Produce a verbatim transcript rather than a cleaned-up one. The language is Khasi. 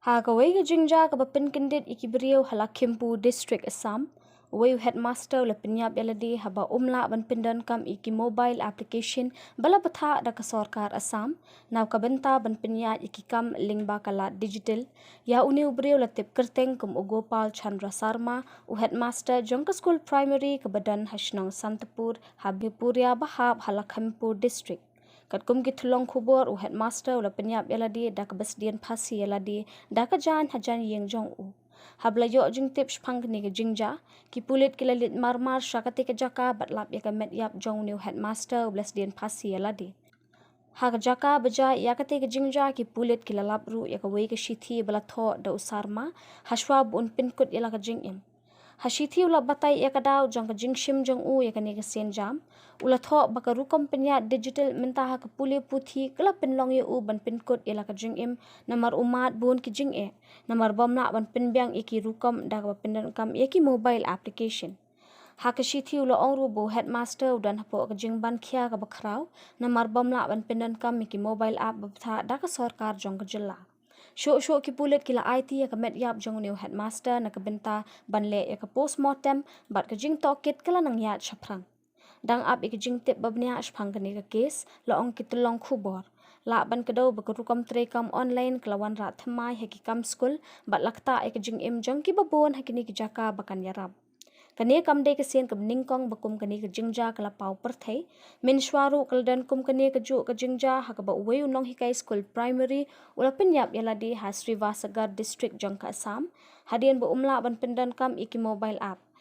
Ha kawei ka jingjia kaba pynkyndit ïa ki briew ha Lakhimpur District, Assam, uwei u headmaster u la pynïap ïa lade haba um lah ban pyndonkam ïa ki mobile application ba la bthah da ka sorkar Assam na ka bynta ban pynïaid ïa ki kam lyngba ka lad digital ïa une u briew la tip kyrteng kum u Gopal Chandra Sarma, u headmaster jong ka skul primary kaba don ha shnong Santapur ha Bipuria ba hap ha Lakhimpur District. Katkum ki tyllong khubor, u headmaster u la pynïap ïa lade da kaba sdien phasi ïa lade da ka jaiñ ha jaiñ ïing jong u. Haba la ïoh jingtip shaphang kane ka jingjia, ki pulit ki la leit marmar sha katei ka jaka bad lap ïa ka met ïap jong une u headmaster uba la sdien phasi ïa lade. Ha ka jaka ba jia ïa katei ka jingjia, ki pulit ki la lap ruh ïa kawei ka shithi ba la thoh da u Sarma hashwa ba un pynkut ïa la ka jingim. Ha shithi u la batai ïa ka daw jong ka jingshim jong u ïa kane ka sienjam. U la thoh ba ka rukom pynïaid digital mynta ha ka pule puthi ka la pynlong ïa u ban pynkut ïa la ka jingim namar u mad bun ki jingeh namar bym lah ban pynbiang ïa ki rukom da kaba pyndonkam ïa ki mobile application. Ha ka shithi u la ong ruh ba u headmaster u don hapoh ka jingban khia kaba khraw namar bym lah ban pyndonkam ïa ki mobile app ba bthah da ka sorkar jong ka jylla. Shuh shuh ki pulit ki la aiti ïa ka met ïap jong une u headmaster na ka bynta ban leh ïa ka postmortem bad ka jingtohkit ka la nang ïaid shaphrang. Dang ap ïa ka jingtip ba bniah shaphang kane ka kes, la ong ki tyllong khubor. Lah ban kdew ba ka rukom treikam online ka la wanrah thymmai ha ki kam skul bad la ktah ïa ka jingim jong kiba bun ha kine ki jaka ba kan ïarap. Kane kam dei ka sien kaba nyngkong ba kum kane ka jingjia ka la paw pyrthei. Mynshuwa ruh ka la don kum kane kajuh ka jingjia ha kaba uwei u nonghikai skul primary u la pynïap ïa lade ha Srivasthanak District jong ka Assam hadien ba um lah ban pyndonkam ïa ki mobile app.